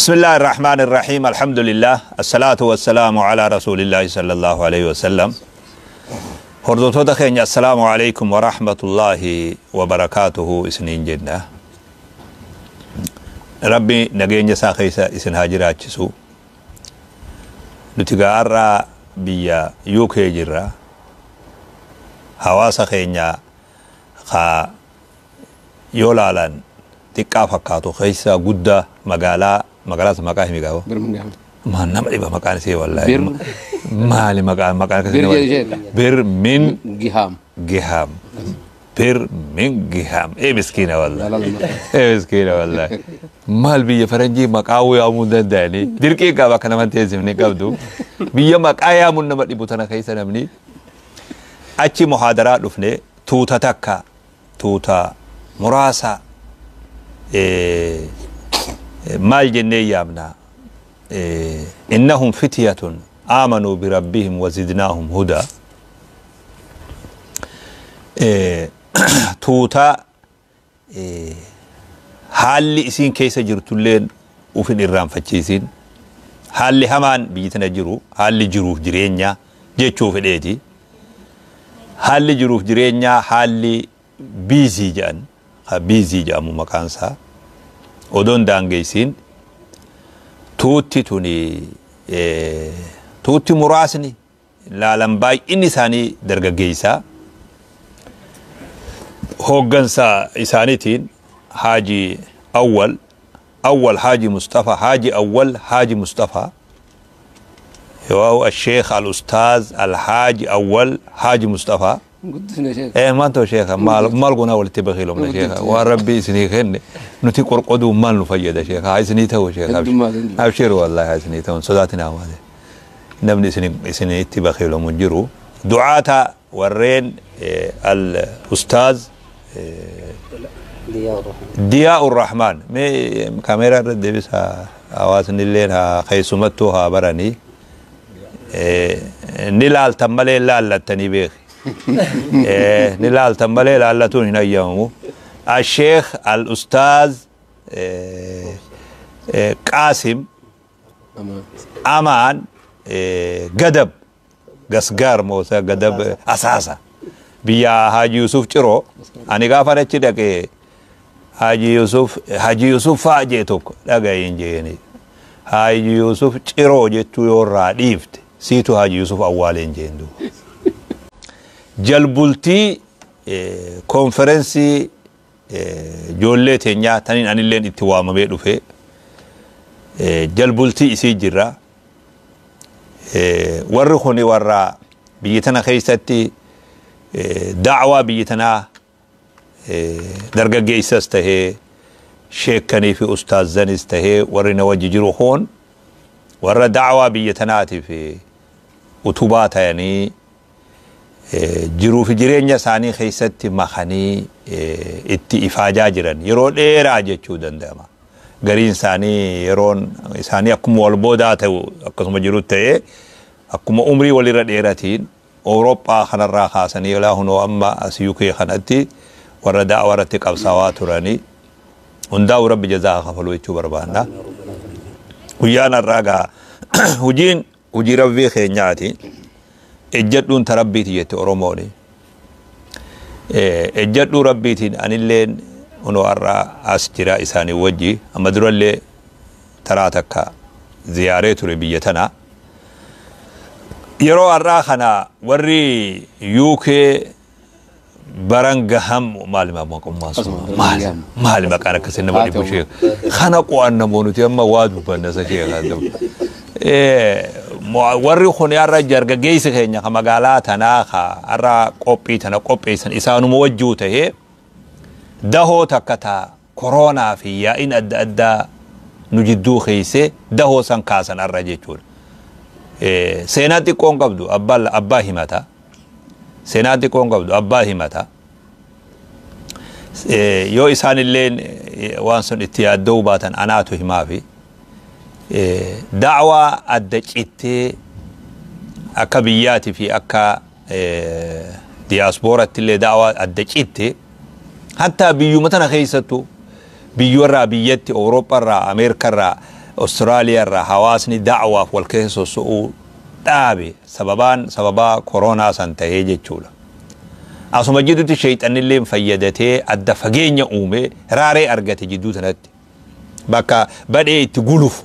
بسم الله الرحمن الرحيم الحمد لله الصلاة والسلام على رسول الله صلى الله عليه وسلم. Hordoftoota keenya, السلام عليكم ورحمة الله وبركاته isiniin jenna. Rabbi nageenya isaa keessa isin haa jiraachisu. Nuti gaarraa biyya UK jirra. Hawaasa keenya ka yoo laalan xiqqaa fakkaatu keessa guddaa magaalaa maqaa himi gaafo. Birmingham. Maal nama dhiba maqaan isee wallaahi. Maali maqaan akkasii Bir nama jedhe. Birmingham. Giham. Birmingham. Ee miskiina wallaahi. Jaalalma. Ee miskiina wallaahi. Maal biyya faranjii maqaa yaamuu hin danda'anii. Dirqii qaba akka nama teessifne qabdu. Biyya maqaa yaamuun nama dhibu tana keessa namni. Achi muhaadaraa dhufne, tuuta takka, tuuta muraasa, maal jennee yaamna? إنهم فتية آمنوا بربهم وزدناهم هدى. Tuuta haalli isiin keessa jirtulleen ufin irraanfachiisin, haalli hamaan biyyi tana jiru, haalli jiruuf jireenyaa jechuu fedheeti. Haalli jiruuf jireenyaa, haalli busy jedhan, ha busy jedhamu maqaan isaa odoon daangeessiin, tuutti tuni tuutti muraasni laalan baay'inni isaanii dargaggeessaa, hooggansa isaaniitiin Haaji Awwal, Awwal Haaji Mustafa, Haaji Awwal Haaji Mustafa, yoo الشيخ الأستاذ الحاج أول حاج مصطفى. Guddisne sheek. Maantoo sheeka, maal maal goonaa walitti bakiilomna sheeka? Waan rabbi isinii kenne nuti qorqoduu maal nu fayyada sheeka? Haa isinii ta'u sheeka. Heddummaatu hin jiru. Abshir wallahi, haa isinii ta'u, hin sodaatinaa. Maale namni isin itti bakiilomu hin jiru. Du'aata warreen al ustaaz Diyaa Urrahmaan, mee kaameeraa irra deebisa, hawaasni illee haa keessumattuu haa baranii. Ni laaltan malee laallattanii beeki. Ni laaltan malee laallatuun hin hayyamamu. Asheekh al-Ustaaz Qaasim Amaan. Amaan Gadab Gasgaar Moosa Gadab Asaasa biyya Haaji Yusuf Ciroo. Ani gaafa achi dhaqee Haaji Yusuf, Haaji Yusuf faa jee tokko dhagayin jeeni. Haaji Yusuf Ciroo jechuu yoo irraa dhiifte siitu Haaji Yusuf awwaaleen jeen duuba. Jalbultii konferensii ijoollee teenyaa taniin anilleen itti waamamee dhufe jalbultii isii jirra. Warri kuni warra biyya tana keessatti da'waa biyya tanaa dargaggeessas tahee, sheekanii fi ustaazanis tahee, warri na wajji jiru kun warra da'waa biyya tanaatiif utubaa ta'anii jiruu fi jireenya isaanii keessatti makanii itti ifaajaa jiran yeroo dheeraa jechuu danda'ama. Gariin isaanii yeroon isaanii akkuma wal boodaa ta'u akkasuma jiru ta'ee, akkuma umrii walirra dheeratiin Awurooppaa kanarraa kaasanii ilaa hunoo amma as UK kanatti warra da'waa irratti qabsaawaa turanii hundaa'u rabbi jazaa kafaluu jechuu barbaanna. Guyyaan har'aa gaa hojiin hojii rabbii keenyaati. Ejjadhuun ta rabbiiti jette Oromooni. Ejjadhuu rabbiitiin anilleen hunoo har'aa as jira isaanii wajji. Amma durallee taraa takka ziyaaree ture biyya tana. Yeroo har'aa kana warri UK Barangaham maali maqummaan sun? Akkasuma, maali Birmingham. Maali maqaan akkasii nama dhibu sheeka? Kana qo'anna moo nuti amma waa dubbanna isa sheeka? Warri kun har'a dargaggeessi keenya ka magaalaa tanaa ka har'a qophii tana qopheessan isaanuma wajjuu tahee dahoo takka ta koronaa fi yaa'in adda addaa nu jidduu keesse dahoo san kaasan har'a jechuudha. Seenaa xiqqoon qabdu abbaa himata. Seenaa xiqqoon qabdu abbaa himata. Yoo isaan illeen waan sun itti yaadda'uu baatan anaatu himaafi. Da'waa adda cittee akka biyyaatii fi akka diyaaspooratti illee da'waa adda citte, hattaa biyyuma tana keessattuu biyyarraa biyyatti, Awurooppaarraa, Ameerikarraa Austraaliyaa irraa hawaasni da'waaf wal keessa sosso'uu dhaabe sababaan sababaa koronaa san tahee jechuudha. Asuma jidduutti sheeyxannillee fayyadatee adda fageenya uume raaree argate jidduu sanatti. Bakka badhee itti gulufu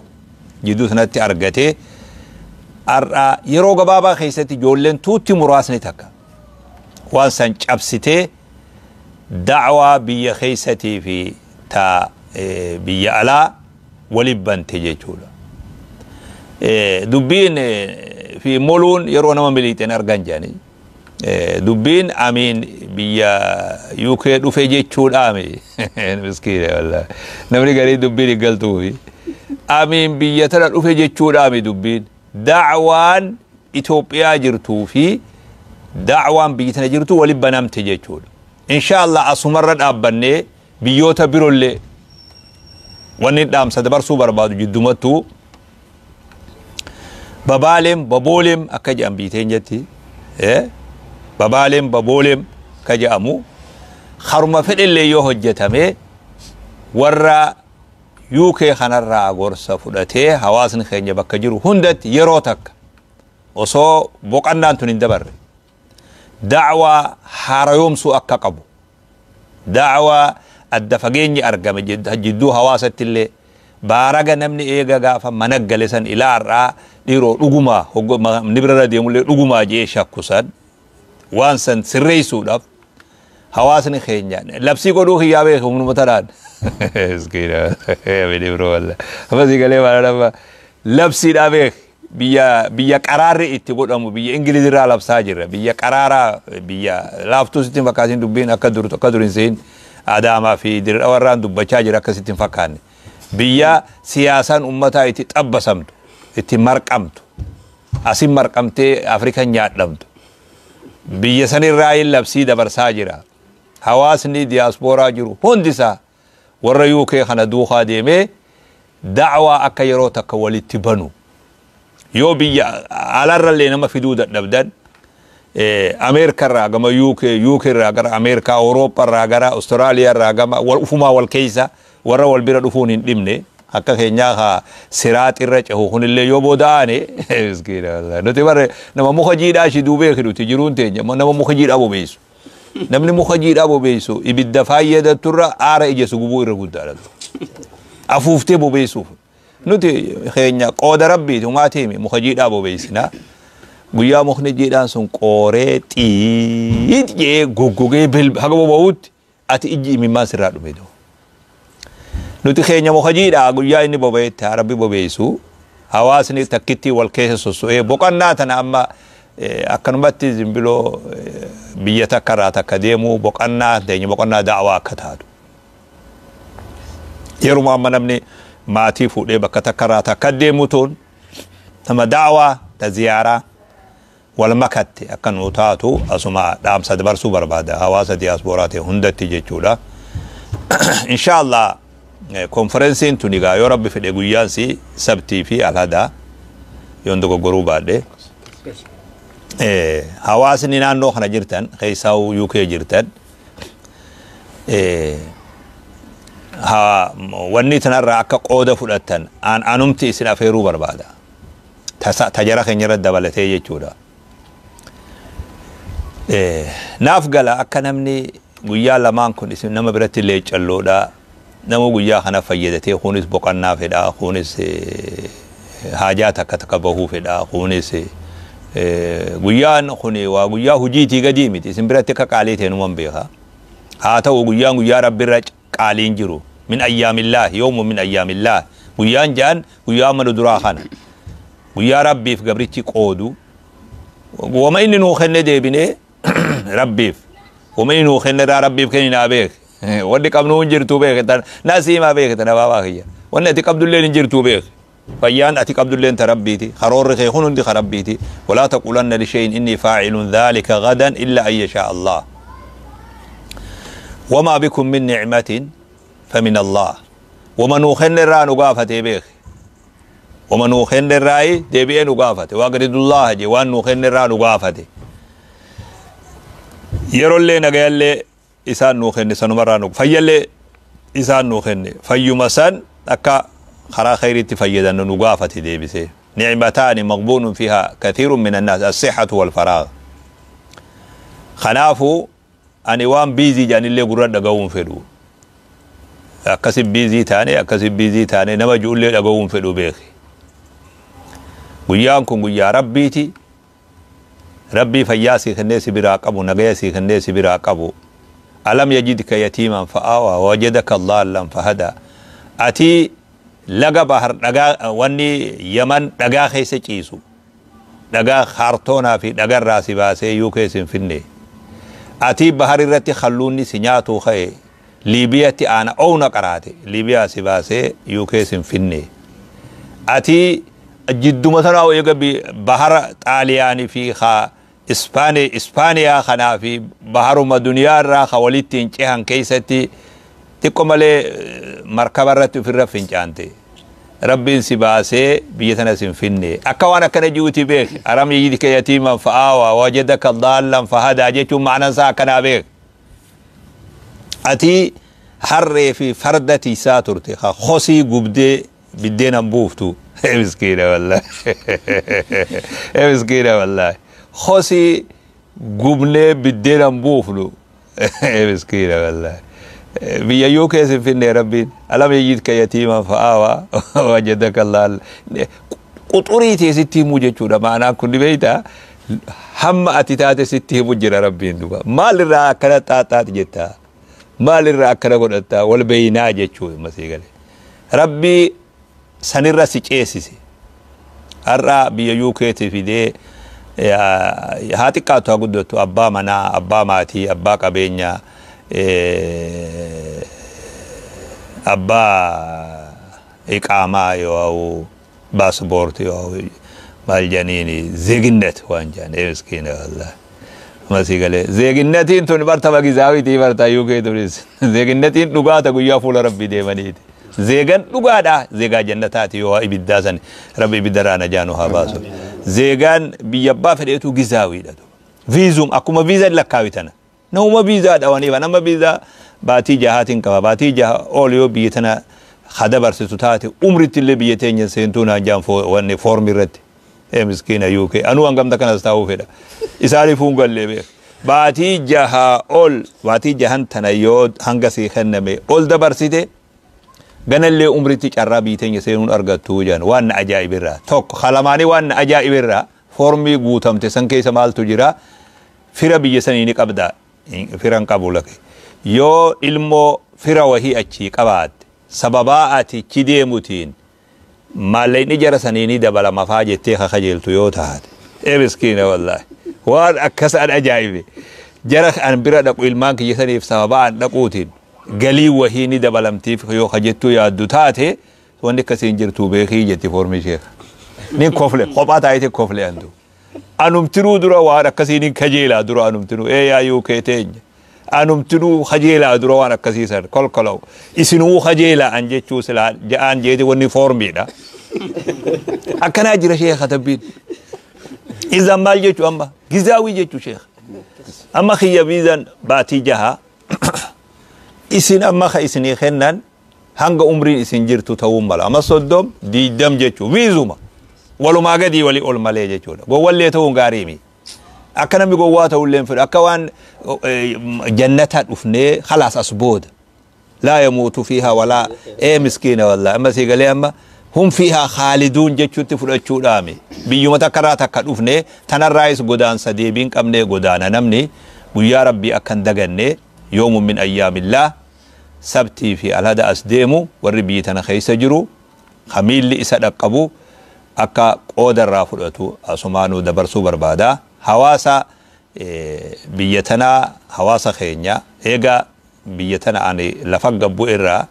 jidduu sanatti argate har'a yeroo gabaabaa keessatti ijoolleen tuutti muraasni takka waan san cabsitee da'waa biyya keessatii fi ta biyya alaa waliin bante jechuudha. Dubbiin fi moluun yeroo nama miliixeen argan jedhanii dubbiin amiin biyya UK dhufe jechuudhaami miskiine wallahi namni garii dubbiin hin galtuufi amiin biyya tana dhufe jechuudhaami dubbiin da'waan Itoophiyaa jirtuu fi da'waan biyya tana jirtu waliin banamte jechuudha. Insha Allah asumarra dhaabbannee biyyoota birollee wanni dhaamsa dabarsuu barbaadu jiddumattuu babaaleen babooleem akka jedhan biiteen jetti babaaleen babooleem akka jedhamu haruma fedhellee yoo hojjetame warra UK kanarraa gorsa fudhatee hawaasni keenya bakka jiru hundatti yeroo takka osoo boqannaan tun hin dabarre da'waa haarayoomsuu akka qabu da'waa adda fageenyi argame jidduu hawaasatti illee baaraga namni eega gaafa mana gale san ilaa har'aa dhiiroo dhugumaa ni birarra deemullee dhugumaa jee shakku san waan san sirreessuudhaaf hawaasni keenya labsii godhuu kiyyaa beeku humnuma tanaan. Ammasii galee maal nama labsiidhaa beek biyya qaraarri itti godhamu biyya Ingilizirraa labsaa jirra biyya qaraaraa biyya laaftuu sitti hin fakkaatin dubbiin akka dur akka dur hin sehin Adaamaa fi Dirredhawarraan dubbachaa jira akka sitti hin fakkaanne biyya siyaasaan ummataa itti xabbasamtu itti marqamtu asin marqamtee Afrikan nyaadhamtu biyya sanirraa labsii dabarsaa jira hawaasni diyaaspooraa jiru hundisaa warra UK kana duukaa deemee da'waa akka yeroo takka walitti banu yoo biyya alarrallee nama fiduu dadhabdan Ameerikarraa gama UK UK irraa gara Ameerikaa Awuroopparraa gara Austraaliyaarraa gama wal ufumaa wal keessa warra wal bira dhufuun hin dhibne akka keenyaa haa siraax irra cehu kunillee yoo booda'ane miskiina nuti barre nama muka jiidhaa shiduu beeki nuti jiruun teenya nama muka jiidhaa bobeessu namni muka jiidhaa bobeessu ibidda fayyadaturra aara ija gubuu irra guddaadha afuuftee bobeessuuf nuti keenya qooda rabbiiti humaatiimi muka jiidhaa bobeessina guyyaa mukni jiidhaan sun qooree xiit jee goggogee haga boba'utti ati ijji imimmaan sirraa dhume nuti keenya muka jiidhaa guyyaa inni boba'etti haa rabbi bobeessu hawaasni takkitti wal keessa sosso'ee boqonnaa tana amma akkanumatti zimbiloo biyya takka irraa takka deemuu boqonnaa teenya boqonnaa da'waa akka taatu. Yeruma amma namni maatii fuudhee bakka takka irraa takka deemu tun nama da'waa ta ziyaaraa wal makatte akka nuu taatu asuma dhaamsa dabarsuu barbaada hawaasa diyaaspooraa ta'e hundatti jechuudha. Insha Allah konferensiin tun egaa yoo rabbi fedhe guyyaan si sabtii fi alhadaa yoon dogoggoruu baadhe hawaasni naannoo kana jirtan keessaa UK jirtan wanni tanarraa akka qooda fudhattan anumti isin afeeruu barbaada tajara keenya irra dabalatee jechuudha. Naaf gala akka namni guyyaa lamaan kun isin nama biratti leeccalloodha nama guyyaa kana fayyadatee kunis boqonnaa fedha kunis haajaa takka takka bahuu fedha kunis guyyaan kun waa guyyaa hujiitii gadii miti isin biratti akka qaalii ta'e numan beeka haa ta'u guyyaan guyyaa rabbirra qaaliin jiru min ayyaamillaah yoomu min ayyaamillaah guyyaan ja'an guyyaa mana duraa kana guyyaa rabbiif gabrichi qoodu wama inni nuu kenne deebinee rabbiif wama inni nuu kenne irraa rabbiif kenninaa beek wanni qabnu hin jirtuu beek nasiimaa beek tana baabaa kiyya wanni ati qabdulleen hin jirtuu beek fayyaan ati qabdulleen ta rabbiiti karoorri kee kun hundi ka rabbiiti walaa taqulanna lishayin inni faacilun dhaalika gadan illa an yashaa allah wamaa bikum min nicmatin famin allah wama nuu kenne irraa nu gaafatee beek wama nuu kenne irraayi deebi'ee nu gaafate waaqridullaha je waan nuu kenne irraa nu gaafate yerollee nagayallee isaan nuu kenne sanumarraa nu fayyallee isaan nuu kenne fayyuma san akka Karaa khayriitti fayyadannu nu gaafate deebisee. Ni'mataani maqbuunun fiihaa kathiirun min annaas as-sihhatu wal faraag. Kanaafuu ani waan biizii jedhanillee gurra dhaga'uu hin fedhu. Akkasi biizii taane akkasi biizii taane nama ji'ullee dhaga'uu hin fedhu beeki. Guyyaan kun guyyaa Rabbiiti. Rabbii fayyaa sii kennee si biraa qabu nagaya sii kennee si biraa qabu. Alam yajidka yatiiman fa'aawaa wajadaka dhaallan fahadaa. Ati laga bahar dhagaa wanni Yaman dhagaa keessa ciisu dhagaa kaartoonaa fi dhagarraa si baasee UK si hin finne. Ati bahar irratti halluunni si nyaatuu ka'e Liibiyatti aana oowna qaraate Liibiyaa si baasee UK si hin finne. Ati jidduma tanaa eega bahara Xaaliyaanii fi ka Ispaaniyaa kanaa fi baharuma duniyaa irraa ka walitti hin cehan keessatti xiqqo malee markaba irratti ofirra fincaante. Rabbiin si baasee biyya tana si hin finne. Akka waan akkana ji'uti beek. Alam yajidka yatiiman fa'aawa wajadaka daallan fahadaa jechuun ma'anaan isaa akkanaa beek. Ati harree fi farda tiisaa turte ka kosii gubdee biddeena buuftu. Miskiina wallaahi. Miskiina wallaahi. Kosii gubnee biddeena buufnu. Miskiina wallaahi. Biyya UK si finne Rabbiin. Alam yajidka yatiiman fa'aawa wajadaka daallan. Quxurii tee sitti himuu jechuudha. Ma'anaan kun ni beektaa? Hamma ati taate sitti himu jira Rabbiin duba. Maalirraa akkana xaaxaati jettaa? Maalirraa akkana godhattaa? Wal beeynaa jechuudha masii galee. Rabbii sanirra si ceesise. Har'a biyya UK'tti fidee haa xiqqaatu haa guddattu abbaa manaa, abbaa maatii, abbaa qabeenyaa, abbaa iqaamaa yoo baaspoortii yoo maal jedhaniini zeeginnet waan jedhan miskiina wallaahi. Masii galee zeeginnetiin tun bartama gizaawitii bartaa UK turis zeeginnetiin dhugaata guyyaa fuula Rabbii deemaniiti. Zeegan dhugaadha zeegaa jannataati yoo ibiddaa san Rabbi ibiddarraa najaa nu haa baasu. Zeegaan biyya abbaa fedheetu gizaawiidha. Viizum akkuma viizaan lakkaawitana. Nama viizaa dhawaniif nama viizaa baatii jahaatiin qaba baatii jaha ol yoo biyya tana hadabarsitu taate umritti illee biyya teenya seentuu naan jaan wanni foormi irratti. Miskiina UK anuu hangamta kanas taa'uu fedha. Isaaniif hun gallee beek. Baatii jaha ol baatii jahan tana yoo hanga sii kenname ol dabarsite ganallee umritti carraa biyya teenya seenuun argattu jedhan waan na ajaa'ibirraa. Tokko kalamaanii waan na ajaa'ibirraa foormii guutamte san keessa maaltu jira fira biyya sanii ni qabda firan qabu lake. Yoo ilmoo fira wahii achii qabaatte sababaa ati achi deemutiin maallaqni jara sanii ni dabalama faa jettee kajeeltu yoo taate. Miskiina wallaahi. Waan akkas an ajaa'ibe. Jara an bira dhaqu ilmaan kiyya saniif sababaa an dhaquutiin galii wahii ni dabalamtiif yoo kajettuu yaaddu taate wanni akkasiin jirtu beekii jetti foormii sheeka. Nin kofle kophaa taa'eeti kofle antu. Anumtinuu dura waan akkasii nin kajeelaa dura anumtinuu yaa UK teenya. Anumtinuu kajeelaa dura waan akkasii san kolkolaw. Isinuu kajeelaa an jechuu silaa ja'aan jeeti wanni foormiidha. Akkanaa jira sheeka tabbiin. Izan maal jechuu amma gizaawii jechuu sheeka. Amma kiyya viizaan baatii jaha isin amma ka isinii kennan hanga umriin isin jirtu ta'uu mala. Amma 30 20 jechuu viizuma. Walumaa gadii walii ol malee jechuudha. Gowwallee ta'uun gaarii miti. Akka namni gowwaa ta'ullee hin fedhu. Akka waan jannata dhufnee khalaas as booda. Laa yamuutu fiihaa walaa miskiina wallaahi. Amma sii galee amma hum fiihaa khaaliduun jechuutti fudhachuudhaami. Biyyuma takkarraa takka dhufnee tanarraayis godaansa deebiin qabnee godaana namni guyyaa Rabbii akka hin daganne yoomun min ayyaamillaa sabtii fi alhada as deemu warri biyya tana keessa jiru kamiilli isa dhaqqabu akka qooda irraa fudhatu asumaanuu dabarsuu barbaada. Hawaasa biyya tanaa hawaasa keenya eega biyya tana ani lafa gabbu irraa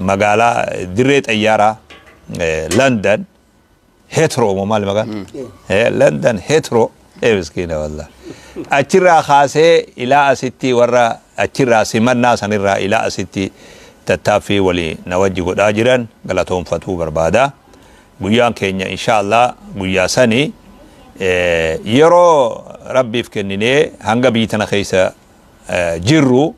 magaalaa dirree xayyaaraa London Heathrow moo maali maqaan? London Heathrow miskiina wallaahi. Achirraa kaasee ilaa asitti warra achirraa simannaa sanirraa ilaa asitti tattaaffii walii na wajji godhaa jiran galatoonfatuu barbaada. Guyyaan keenya inshaallah guyyaa sanii yeroo Rabbiif kenninee hanga biyya tana keessa jirru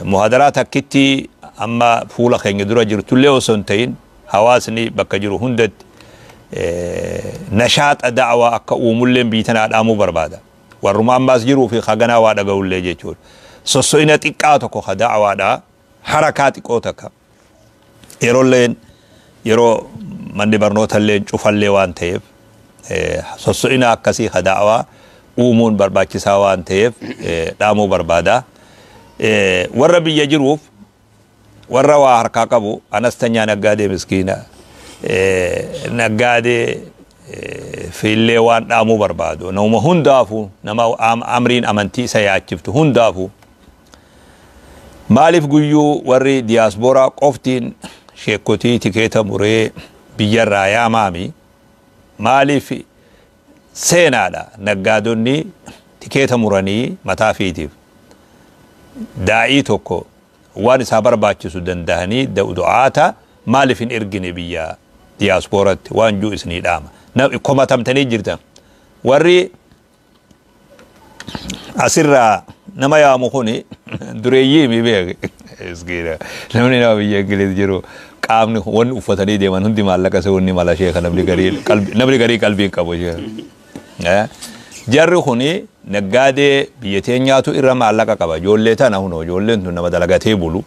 muhadaraa takkitti Amma fuula keenya dura jirtullee osoo hin ta'in, hawaasni bakka jiru hundatti nashaaxa da'awaa akka uumulleen biyya tanaa dhaamuu barbaada. Warruma ammaas jiruu fi haganaa waa dhaga'ullee jechuudha. Sosso'ina xiqqaa tokko ka da'awaadhaa, harakaa xiqqoo takka. Yeroolleen yeroo manni barnoota illee cufallee waan ta'eef, sosso'ina akkasii ka da'awaa uumuun barbaachisaa waan ta'eef dhaamuu barbaada. Warra biyya jiruuf, warra waa harkaa qabu, አነስተኛ naggaadee, miskiina naggaadee fiillee waan dhaamuu barbaadu, nama hundaafuu, nama amriin amantii isa yaachiftu hundaafuu, maaliif guyyuu warri diyaasporaa qoftiin sheekotii tikeeta muree biyyarraa yaamaami? Maaliif seenaadha naggaadonni tikeeta muranii mataa fiitiif daa'ii tokko waan isaa barbaachisu dandahanii du'aata maaliif hin ergine biyya diyaaspooratti waan juu isinii dhaama? Komatamtanii jirtan. Warri asirraa nama yaamu kuni dureeyyii mi beek. Miskiina, namni nama biyya Ingiliz jiru qaamni wanni uffatanii deeman hundi maallaqa isa wanni mala sheeka. Namni garii qalbii hin qabu, sheeka. Jarri kuni naggaadee biyya teenyaatu irra maallaqa qaba. Ijoollee tana hunoo, ijoolleen tun nama dalagatee bulu,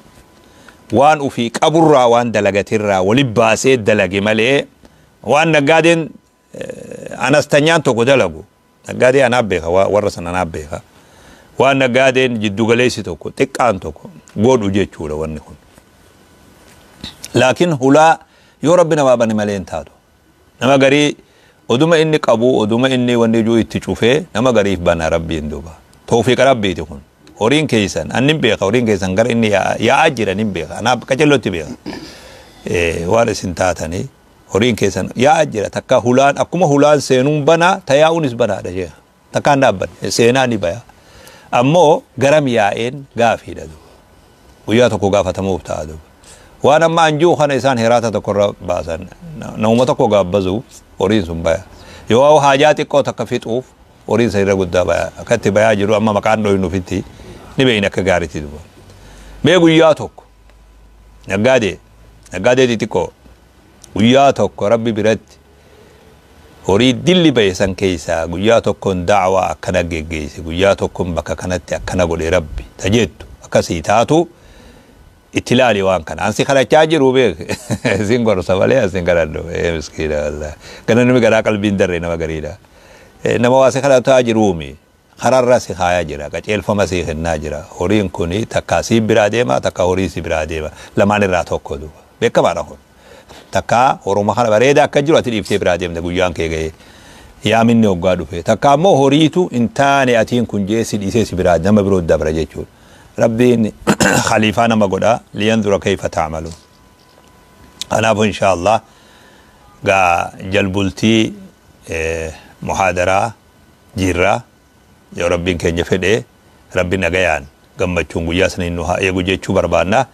waan ufii qaburraa, waan dalagatirraa wali baasee dalage malee, waan naggaadeen anastanyaan tokko dalagu, naggaadee anaaf beeka, warra sana anaaf beeka, waan naggaadeen jiddugaleessi tokko xiqqaan tokko godhu jechuudha wanni kun. Laakiin hulaa yoo Rabbi namaa bane malee hin taatu. Nama garii oduma inni qabu, oduma inni wanni ijuu itti cufee, nama gariif bana Rabbiin. Duuba tawfiiqa Rabbiiti kun. Horiin keessan annin beeka, horiin keessan gara inni yaa'aa jiran hin beeka, anaaf qacellotti beeka. Waan isin taatanii horiin keessan yaa'aa jira. Takka hulaan akkuma hulaan seenuun banaa, tayaa'uunis banaadha jecha takkaan dhaabbanne seenaa ni baya. Ammoo garam yaa'een gaafiidha duuba. Guyyaa tokko gaafatamuuf ta'a duuba. Waan amma anjuu kana isaan hiraata tokkorra baasan, namuma tokko gaabbazuuf horiin sun baya. Yoo haajaa xiqqoo takka fixuuf horiin isa irra guddaa baya. Akka itti bayaa jiru amma maqaan dhoynuufitti ni beeyna akka gaariitti duuba. Mee guyyaa tokko naggaadee xixiqqoo guyyaa tokko Rabbi biratti horii dilli bahe san keessaa guyyaa tokkoon da'waa akkana geggeesse, guyyaa tokkoon bakka kanatti akkana godhe Rabbi tajettu akkasii taatu itti ilaali. Waan kana ansi kadhachaa jiru beek, isin gorsa malee asin kadhadhu. Miskiina, wallahi gana nami garaa qalbiin darre nama gariidha. Nama waa si kadhataa jiruumi kararra si kaayaa jira, qaceelfama si kennaa jira. Horiin kuni takkaa si biraa deema, takkaa horii si biraa deema, lamaan irraa tokko duuba. Beekamaadha kun. Takkaa horuma kana bareeda akka jiru ati dhiiftee biraa deemte guyyaan kee ga'ee yaaminni hoggaa dhufe, takka ammoo horiitu hin taane atiin kun jee si dhiisee si biraa nama biroo dabra jechuudha. Rabbiin khaliifaa nama godha, لينظر كيف تعملون. Kanaafuu insha Allah gaa jalbultii muhaadaraa jirraa. Yoo Rabbiin keenya fedhe, Rabbi nagayaan gammachuun guyyaa saniin nu haa eegu jechuu barbaanna.